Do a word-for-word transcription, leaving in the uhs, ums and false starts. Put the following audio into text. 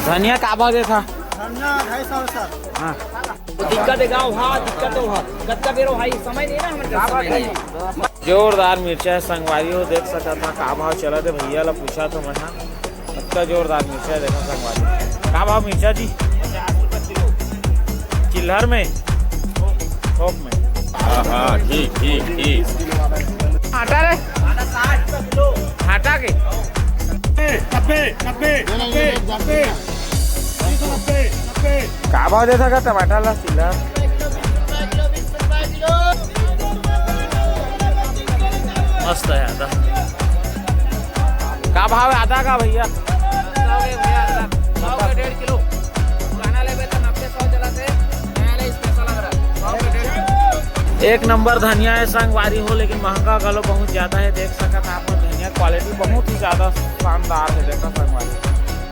धनिया का भाव देथा? धनिया ढाई सौ, सर। हाँ। दिक्कत हे गाँव, हाँ, दिक्कत हे, हाँ। कतका बेरो भाई, समय नहीं ना, हमर करा समय नहीं। जोरदार मिर्चा हे संगवारी हो, देख सकत हा का भाव चलत हे। भैया ला पूछा तो मैं, हाँ, इतना जोरदार मिर्चा हे, देखा संगवारी। का भाव मिर्चा जी? चिल्हर में? थोक में? हाँ, हाँ, ठीक, ठीक, ठीक। आटा रे? आटा के? नब्बे, नब्बे, नब्बे, नब्बे। का भाव देथा का टमाटर ला चिल्हर? मस्त हे आदा। का भाव हे आदा का भैया? सौ के भैया, सौ के डेढ़ किलो। पुराना लेबे तो नब्बे सौ चलत हे, नया ले special लग रहा है, सौ के डेढ़ किलो। एक नंबर धनिया हे संगवारी हो, लेकिन महंगा घलो बहुत ज्यादा हे। देख सकत हा आप मन, धनिया quality बहुत ही ज्यादा शानदार हे। देखा संगवारी,